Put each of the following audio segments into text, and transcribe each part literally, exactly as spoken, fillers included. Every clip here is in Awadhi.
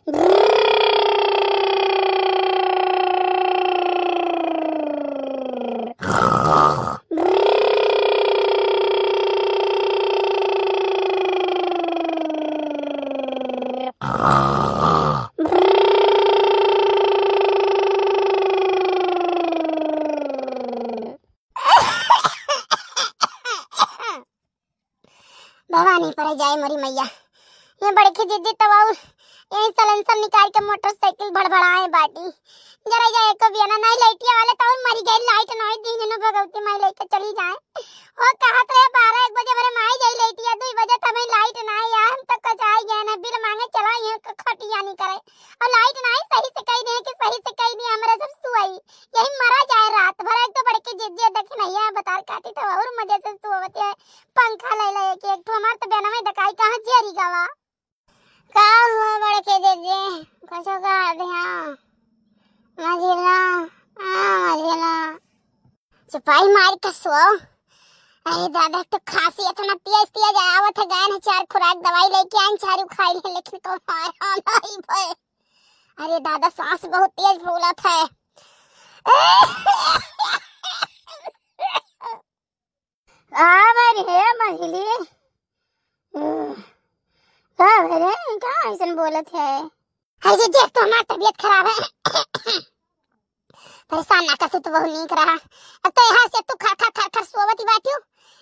भवानी परे जाए मोरी मैया। ये बड़की जिज्जी तब और यही सलेंसर निकाल के मोटरसाइकिल भड़भड़ाए बाटी। जरा जा एको बियाना नाई, लाइटिया वाले तो और मरी गए, लाइट नाई दीन न भगवती माई लेके चली जाए। वो कहत रहे बारह एक बजे मेरे माई जाई लाइटिया, दुई बजे तब लाइट नाई आ, हम तो कचाई गए ना, बिल मांगे चला ये खटिया नहीं करे। और लाइट नाई सही से कही दे कि सही से कही दे, हमरे सब सुआई, यही मरा जाए रात भर। एक तो बड़की जिज्जी देखे नहीं है, बतार काटी तो और मजे से सोवत है, पंखा ले ले एक, एक ठो हमार तो बेनवे दकाई कहाँ जेरी गवा। का हुआ बड़के जिज्जी? कुछो कहा दिया? मझिला, हाँ, मझिला। चुपाई मार के सो। अरे दादा, एक तो खांसी इतना तेज तेज आवत है, गए न चार खुराक दवाई लेके आए, चारू खाई ले, लेकिन कोनो आराम नहीं भय। अरे दादा, सांस बहुत तेज फूलत है। आ बारी हे मझिली, का भरे, का ऐसन बोलत है? अरे जे तो हमार तबीयत खराब है। परेशान ना कर, तू तो बहुत नीक रहा। अब तो यहाँ से तू खर खर खर खर सोवत ही बाटियो,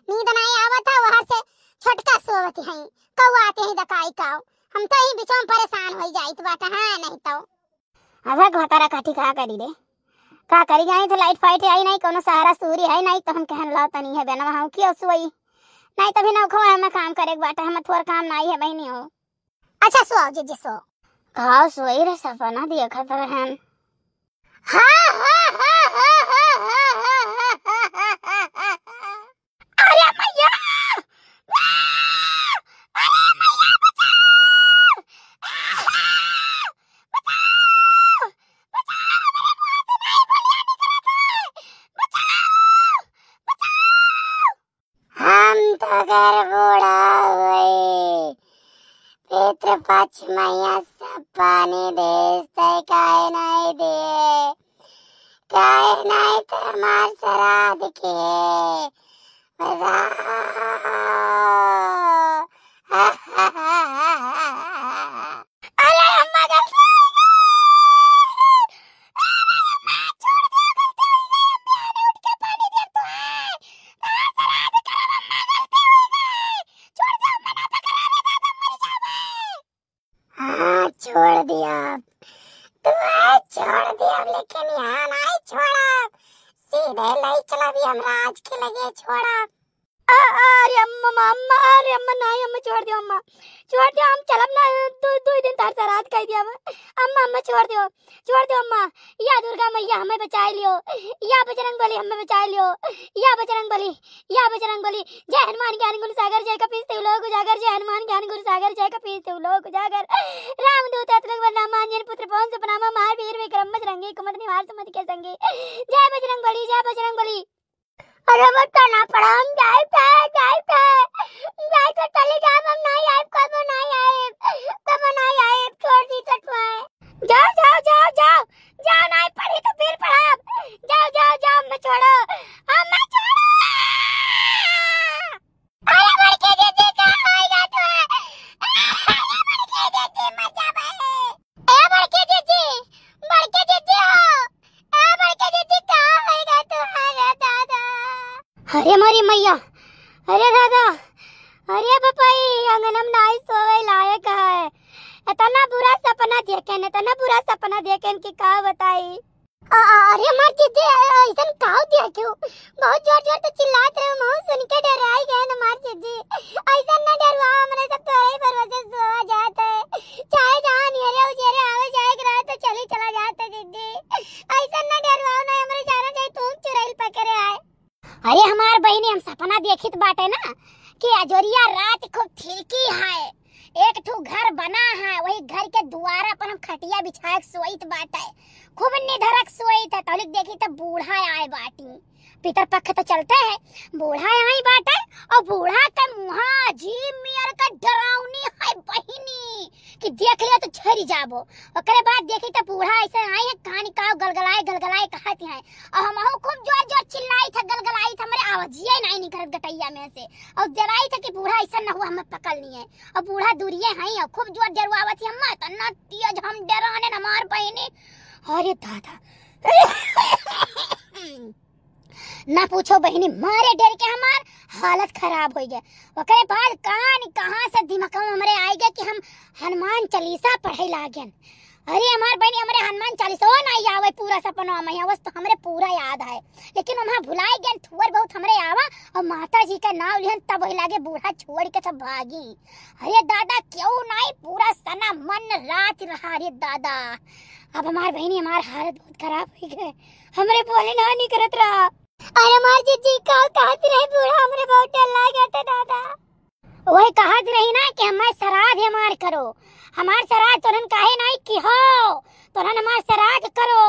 नींद नहीं आवत है, वहाँ से छोटका सोवत ही है, कौआ आते ही दकाई काओ। हम तो यही बिचों परेशान हो जाइत बाटा, हाँ नहीं तो। अबे घोटारा काठी का करी रे, का करी? जाई तो लाइट फाइट आई नहीं, कोनो सहारा सूरी है नहीं, तो हम कहन लाओ तनी है बेनवा हूँ क्यों सोई नहीं, तभी नौखवा हमें काम करे के बाटे, हमें थोर काम नहीं है बहनी हो। अच्छा सो जिज्जी सो। का सोई रे, सपना देखत रहन। हाँ, हाँ, हाँ। अरे मैया! आ! अरे मैया, बचाओ! आ! बचाओ! बचाओ! मेरे मुंह से नहीं बोलिया निकला था। बचाओ! बचाओ! हम तो घर बूढ़ा हुए, पितृपक्ष मैया सब पानी देस, तै काहे नहीं दे? काहे नहीं तो हमार श्राद्ध के बताओ। अरे अम्मा, गलती हो गई। अरे अम्मा, छोड़ दे, गलती हो गई, अम्मा, अरे उठ के पानी दे तू है। तहार श्राद्ध करब अम्मा, गलती हो गई। छोड़ दे अम्मा, ना पकड़ा रे दादा, मर जाबे। हाँ, छोड़ दिया। तू है छोड़ दिया, लेकिन यहाँ नहीं छोड़ा। सीधे ले चला भी हमरा आज के लगे छोड़ा। आ, आ, अरे अम्मा, अम्मा, अम्मा, अरे अम्मा, नहीं अम्मा, छोड़ दियो अम्मा, छोड़ दियो, हम चलब ना, दो, दो दिन तार श्राद्ध कह दिया अम्मा, अम्मा, अम्मा, छोड़ दियो, छोड़ दियो अम्मा, या दुर्गा मैया हमें बचाए लियो, या बजरंग बली हमें बचाए लियो, या बजरंग बली, या बजरंग बली, जय हनुमान ज्ञान गुण सागर, जय कपीस तिहु लोक उजागर, जय हनुमान ज्ञान गुण सागर, जय कपीस तिहु लोक उजागर, राम दूत अतुलित बल धामा, अंजनी पुत्र पवन सुत नामा, महावीर विक्रम बजरंगी, कुमत निवार सुमति के संगी, जय बजरंग बली, जय बजरंग बली। अरे वो तो ना पड़ा, हम जाए थे, जाए थे, जाए थे, चले जाओ, हम नहीं आए, कबो नहीं आए, कबो नहीं आए, छोड़ दी तो तुम्हें। जाओ, जाओ, जाओ, जाओ, जाओ, नहीं पढ़ी तो फिर पढ़ब। जाओ, जाओ, जाओ, हमें छोड़ो, हमें छोड़ो। अरे बड़के दीदी, कहाँ भाग गया तू? अरे बड़के दीदी, मत जा भाई। ए बड़के दीदी, बड़के दीदी हो, ए बड़के दीदी, कहाँ भाग गया तू? अरे दादा। अरे मोरी मैया, अरे दादा, अरे बपाई, अंगनम नाई सोवे लायक है। इतना बुरा सपना देखेन, इतना बुरा सपना देखेन कि का बताई। अ-, अ-, अरे हमार जीजी, अ-, अइसन काउ दिया क्यों? बहुत जोर जोर से चिल्लात रहे, हम सुन के डराई गए न हमार जीजी। अइसन न डरवाओ, हमरे सब तोरे ही भरोसे सोवा जात है। चाहे जहाँ नियरे उजेरे आवे जाए के रहे तो चली चला जात है जीजी। अइसन न डरवाओ, ना हमरे जाना चाहे तुम चुड़ैल पकड़े आए। अरे हमार बहिनी, हम सपना देखित बाटे ना कि अजोरिया रात खूब थिरकी है, एक ठो घर बना है, वही घर के दुआरा पर हम खटिया बिछाए के सोइत बाटे, खूब निधरक सोइत है। तौलिक देखी त बूढ़ा आए बाटी, पितर पक्ष तो चलते है, बूढ़ा आई बाटे, और बूढ़ा के मुहा अजीब मियर का डरावनी है बहिनी, कि देख लियो तो झरी जाबो। ओकरे बाद देखी तो बूढ़ा ऐसे आई है, कहानी काव गलगलाए गलगलाए कहत है, और हमहू खूब जोर जोर चिल्लाई था, गलगलाई था, हमरे आवाजिए नहीं निकलत गटैया में से, और डराई था कि बूढ़ा ऐसा न हुआ हमें पकड़ लिए, और बूढ़ा दूरिये है, और खूब जोर डरवावत है, अम्मा इतना तेज हम डराने न हमार बहिनी, अरे दादा। ना पूछो बहिनी, मारे डर के हमार हालत खराब होइ गए। ओकरे बाद कान कहाँ से दिमाग में हमरे आइ गए कि हम हनुमान चालीसा पढ़े लागेन। अरे हमार बहिनी, हमरे हनुमान चालीसा नहीं आवे पूरा सपनवा में, बस तो हमरे पूरा याद है, लेकिन हम भुलाए गए, थोड़ बहुत हमरे आवा। और माता जी का नाम लिहन तब वही लागे बूढ़ा छोड़ के सब भागी। अरे दादा, क्यों नहीं पूरा सना मन रात रहा रे दादा। अब हमार बहिनी, हमार हालत बहुत खराब होइ गए, हमरे बोले ना नहीं करत रहा। अरे हमार जिज्जी का कहत रहे बूढ़ा, हमरे बहुत डर लागत है दादा। वही कहत रही ना कि हमें श्राद्ध हमार करो, हमार श्राद्ध तोहन काहे नहीं कि हो, तोहन हमार श्राद्ध करो,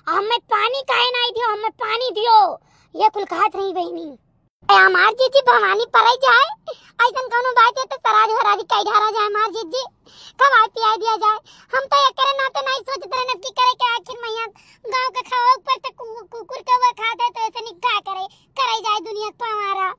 हमें पानी काहे नहीं दियो, हमें पानी दियो, ये कुल कहत रही बहिनी। ए हमार जिज्जी भवानी परै जाए, ऐसन कौनो बात है तो श्राद्ध व्राद्ध कई ढारा जाए हमार जिज्जी, खवाए पियाए दिया जाए। हम तो एकरे नाते नहीं सोचत रहन अब की करे के आखिर मैया गाँव के खाओ ऊपर से कु-, कुकुर के वो खात है तो ऐसे नहीं का करे, करे जाए दुनिया के पवारा।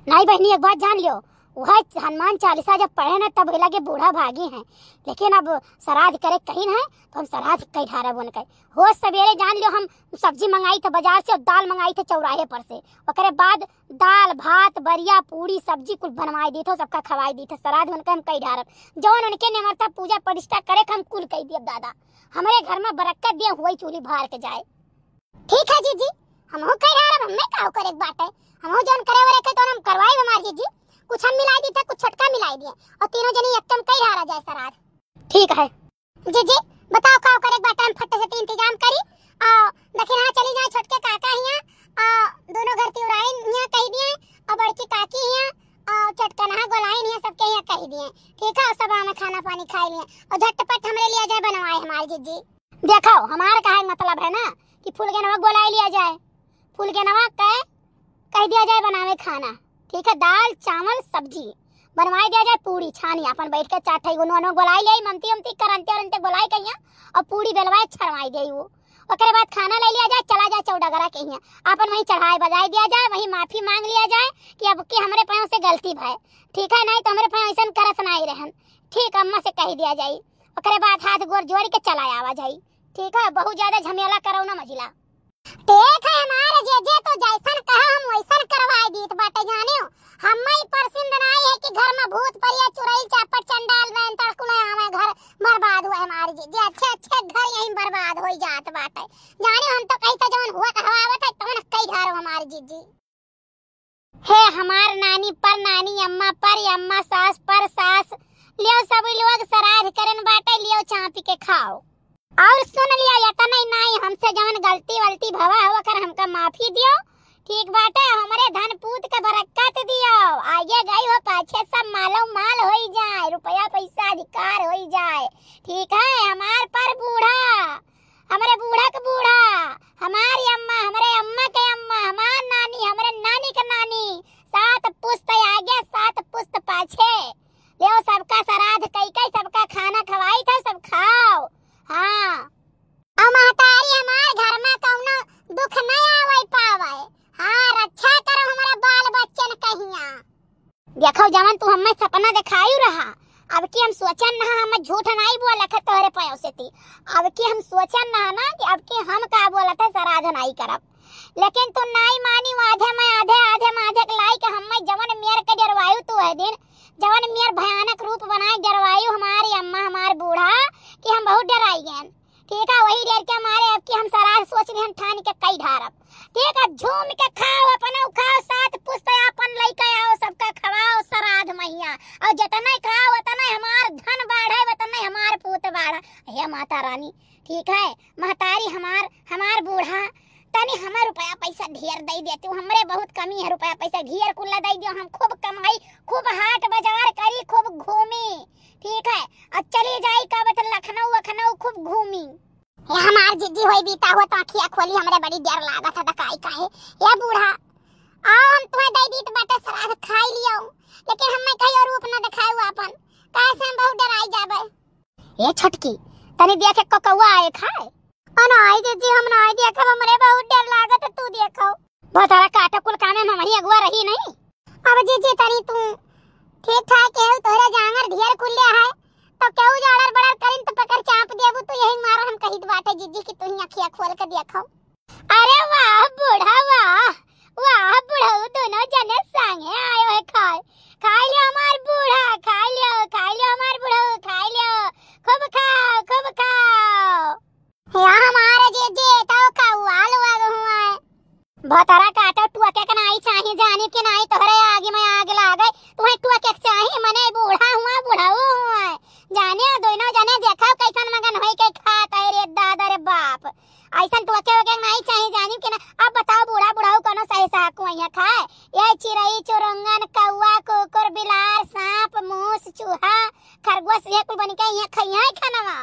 नहीं बहिनी, एक बात जान लियो, वह हनुमान चालीसा जब पढ़े ना तब लगे बूढ़ा भागी हैं, लेकिन अब श्राद्ध करे कहीं है तो हम श्राद्ध कई ढारा बन गए। हो सवेरे जान लियो हम सब्जी मंगाई थे बाजार से और दाल मंगाई थे चौराहे पर से, ओकरे बाद दाल भात बरिया पूड़ी सब्जी कुल बनवाई दी थे, सबका खवाई दी थे। श्राद्ध उनका हम कई ढारब, जौन उनके नेमरता पूजा प्रतिष्ठा करे के हम कुल कई दियब दादा। हमरे घर में बरकत दिया हुई चूल्ही भार के जाए। ठीक है जिज्जी, हमहू कई ढारब, हमें का करे के बाटे, हमहू जौन करे वो रखे तो हम करवाई हमार जिज्जी। कुछ हम मिलाई दी थे, कुछ छोटका मिलाई दिए और तीनों जनी एकदम कई ढारा जाए श्राद्ध। ठीक है। जिज्जी, बताओ का करे के बाटे, हम फट से इंतजाम करी। आ, दखिनहा चली जाए छोटके काका हियाँ, आ, दोनों घर तिवराइन हियाँ कही दिए, और बड़की काकी हियाँ, और चटकनहा गोलाइन हियाँ सबके हियाँ कही दिए। ठीक है, सब आना खाना पानी खाई लिए, और झटपट हमरे लिए जाए बनवाए हमार जिज्जी। देखो, हमार कहे के मतलब है ना कि फुलगेनवा गोलाई लिया जाए, फुलगेनवा के कह दिया जाए बनावे खाना, ठीक है, दाल चावल सब्जी बनवाई दिया जाए, पूड़ी छानी अपन बैठ के चार ठे गो नोनो गोलाई ले आई, ममती उमती करंते उरंते गोलाई कहिया और पूड़ी बेलवाए छरवाई दे वो। ओकरे बाद खाना ले लिया जाए, चला जाए चौडगरा के हियाँ, अपन वहीं चढ़ाई बजाई दिया जाए, वहीं माफी मांग लिया जाए कि अब की हमरे पाँव से गलती भय, ठीक है, नहीं तो हमरे पाँव ऐसन करत नहीं रहन, ठीक अम्मा से कह दिया जाए। ओकरे बाद हाथ गोर जोड़ के चला आवा जाए, ठीक है, बहुत ज्यादा झमेला करो ना मझिला। ठीक है हमार जिज्जी, तू जैसन कहा हम वैसन करवाई दीत बाटे जानियो। हम्मे ई पसंद नाई है कि घर में भूत परिया चुड़ैल चापट चंडाल रहे तड़कुले आवे घर बर्बाद हुए हमार जिज्जी। अच्छे अच्छे घर यहीं बर्बाद होई जात बाटे जानियो। हम तो कही था जवन हुआ कहवावत है तवन कई ढारो हमार जिज्जी। हे हमार नानी पर नानी अम्मा पर अम्मा सास पर सास, लियो सब लोग श्राद्ध करन बाटे, लियो चाह पी के खाओ। और सुन लियो, इतना ही नाई, हमसे जवन गलती वलती भवा हो ओकर हमका माफी दियो, ठीक बाटे, हमरे धन पूत के बरकत दियो, आगे गई हो पाछे सब मालो माल होई जाए, रुपया पैसा अधिकार होई जाए, ठीक है। हमार पर बूढ़ा, हमरे बूढ़ा के बूढ़ा, हमारी अम्मा, हमरे अम्मा के अम्मा, हमार नानी, हमरे नानी के नानी, सात पुस्त आगे, सात पुस्त पाछे। लेओ, सबका श्राद्ध कई कई, सबका खाना खवाई था, सब खाओ। हाँ। और महतारी हमार घर में कौनो दुख न आवे पावे। हाँ, रक्षा करो हमारा बाल बच्चन कहिया। देखो जवन तू हमें सपना दिखायु रहा, अब की हम सोचन ना, हम झूठ नाई बोलत है तोहरे पयों से ती। अब की हम सोचन ना, ना कि अब की हम का बोलत है, श्राद्ध नाई करब। लेकिन तू नाई मानी, आधे में आधे, आधे में आधे के लाई के हमें जवन मेर के डरवायु तू है दिन, जवन मेर भयानक रूप बनाए डरवायु हमारी अम्मा, हमार बूढ़ा, कि हम बहुत डराई गए। ठीक है, वही डर के मारे अब की हम श्राद्ध सोच लिहन ठान के कई ढारब। ठीक है, झूम के खाओ, अपना खाओ, सात पुस्त अपन लइके आओ, सबका खवाओ श्राद्ध मैया। और जितना खाओ उतना हमार धन बाढ़े, उतना हमार पूत बाढ़े। हे माता रानी, ठीक है, महतारी हमार, हमार बूढ़ा, तनी हमें रुपया पैसा ढेर दे देती, हमरे बहुत कमी है रुपया पैसा, ढेर कुल्ला दे दियो, हम खूब कमाई, खूब हाट बाजार करी, खूब घूमी, ठीक है, और चली जाई का बत लखनऊ वखनऊ खूब घूमी। ए हमार जिज्जी होई बीता हुआ तो आँखिया खोली, हमरे बड़ी डर लागत है, दकाई काहे? ए बूढ़ा, आओ हम तुम्हें दे दीत बाटे सराध खाई लियो, लेकिन हमें कहियो रूप न दिखाओ आपन, काहे से हम बहुत डराई जाबे। ए छोटकी, तनी देखे को कौआ आए खाए। ओ नाई जिज्जी, हम नाई देखब, हमरे बहुत डर लागत है, तू देखो। भतारा काटा कुल कामे में वही अगुआ रही नहीं। अब जिज्जी तनी तू ठीक ठाक केहू तोहरे जांगर ढेर कुल्ले है, तो केहू जाड़र बड़र करिन तो पकड़ चाप देबू, तो यही मारा हम कहित बाटे जिज्जी कि तू ही अखिया खोल के देखो। अरे वाह बूढ़ा वाह, वाह बुढ़ऊ, दोनों जने संगे आयो है खाए। खाई लियो हमार बूढ़ा, खाई लियो, खाई लियो हमार बुढ़ऊ, खाई लियो। खूब खाओ, खूब खाओ। या हमारे जीजी, तो कौआ लोग हुआ है। भतरा काटो, टुअके के नाई चाही, जानी कि नाई तोहरे आगे में आग लागे। तुम्हें टुअके के चाही, मने बूढ़ा हुआ, बुढ़ऊ हुआ। जाने दोनों जने देखो कैसन मगन होई के खात है रे दादा रे बाप। ऐसन टुअके वके नाई चाही, जानी कि ना। अब बताओ बूढ़ा बुढ़ऊ कोनो सही साहब को यहाँ खाए? ये चिरई, चुरुंगन, कौआ, कुकुर, बिलार, सांप, मूस, चूहा, खरगोश, ये कुल बन के यहाँ खइया है खानवा।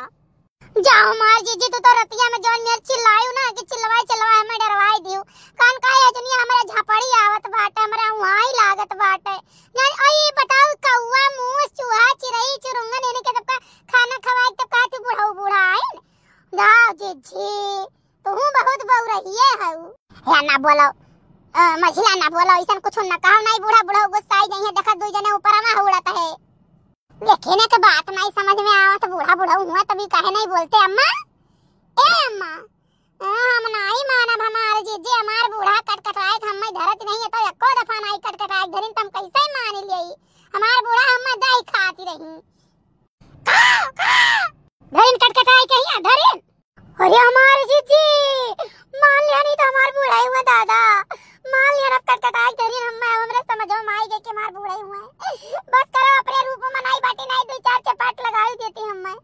जाओ मार जीजी, तू तो रतिया में जौन नियर चिल्लायू ना कि चिल्लवाई चिल्लवाई हमें डरवाई दियो। कान का ये दुनिया हमरे झपड़ी आवत बाटे, हमरा वहाँ ही लागत बाटे। जान, अई बताओ कौआ, मूस, चूहा, चिरई, चुरुंगन, इनके सबका खाना खवाई तब का तू बुढ़ऊ बूढ़ा आइन? जाओ जीजी, तू बहुत बउरहिए हऊ। हे ना बोलो, अ, मझिला ना बोलो, ऐसन कुछ न कहो, नहीं बूढ़ा बुढ़ऊ गुस्साई गई है, देखा दुई जने ऊपर में उड़त है। लेकिन एक बात नहीं समझ में आवत, बूढ़ा बुढ़ऊ हुआ तभी काहे नहीं बोलते अम्मा? ए अम्मा, ए, हम नहीं मानब, हमार जीजी हमार बूढ़ा कटकटाए के हमें धरत नहीं है, तो एको दफा नहीं कटकटाए धरिन, तो हम कैसे मान लिए? हमार बूढ़ा हमें दही खाती रही। धरिन कटकटाए के हिया, धरिन। अरे हमार जीजी, मान लिया नहीं तो हमार बूढ़ा ही हुआ दादा, मान लिया ना कटकटाए धरिन, हम, हमरे समझो में आई गए कि हमार बूढ़ा ही हुआ है। बस करो, अपने रूप में नहीं बाटी, नहीं दो चार चपाट लगा ही देती हम मैं।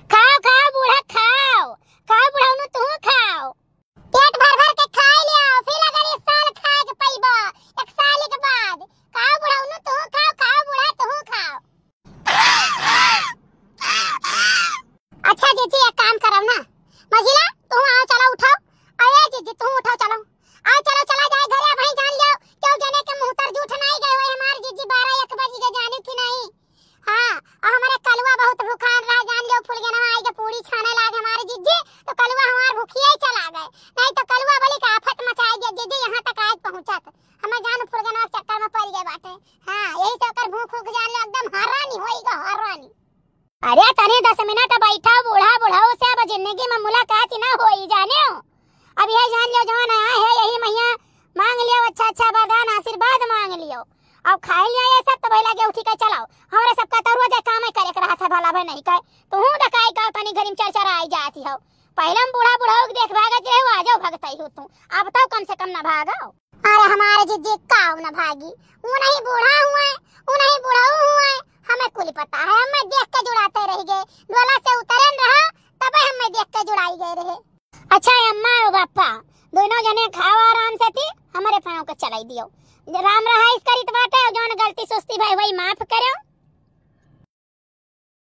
खाओ, खाओ बूढ़ा, खाओ, खाओ बुढ़ऊ नु, तू खाओ। पेट भर भर के खाई लियो, फिर अगर इस साल खाए के पइबो, एक साल के बाद। खाओ बुढ़ऊ नु, तू खाओ, खाओ बूढ़ा, तू खाओ। अच्छा जीजी, एक काम करब ना, मझिला, तू आओ, चलो उठाओ। अरे जीजी, तू उठाओ, चलो। आओ, चलो, चला जाए घरे, अब ही जान लियो, क्यों जने के मुँह तर जूठ नहीं गए हुए हमार जीजी, बारह एक बज गए, जाने की नहीं। हाँ, और हमारे कलुआ बहुत भूखान रहा, जान लियो, फुलगेनवा आई के पूरी छाने लाग हमारे जीजी, तो कलुआ हमार भूखिए ही चला गए, नहीं तो कलुआ बोली कि आफत मचाई दिया जीजी, यहाँ तक आज पहुँचत। हमें जान फुलगेनवा के चक्कर में पड़ गए बाटे। हाँ, यही से ओकर भूख उख जान लो, एकदम हरानी होई गा, हरानी। अरे तनी दस मिनट बैठा बूढ़ा बुढ़ऊ से, अब जिंदगी में मुलाकात ही ना होई जाने हो। अब ये जान लो जौन आया है यही मैया मांग लियो, अच्छा अच्छा वरदान आशीर्वाद मांग लियो। अब खाए लियो ये सब तो भाई लगे उठी के चलाओ। हमरे सबका तो रोज काम करे के रहा था भला भाई नहीं कहे। तू हूँ दकाई का तनी घरी में चरचराई जाती हो। पहले हम बूढ़ा बुढ़ऊ के देख भागत रहे, आज भगत ही हो तू। अब तो कम से कम ना भागो। अरे हमारे जीजी काऊ न भागी, ऊ नहीं बूढ़ा हुआ है, ऊ नहीं बुढ़ऊ हुआ है, हमें कुल पता है, हमें देख के जुड़ाते रह गए, डोला से उतरन रहा, तब हमें देख के जुड़ाई गए रहे। अच्छा अम्मा ओ बापा, दोनों जने खाओ आराम से थी, हमारे पाँव के चलाई दियो। राम रहा इस करीत बाटे, जौन गलती सुस्ती भाई वही माफ करो।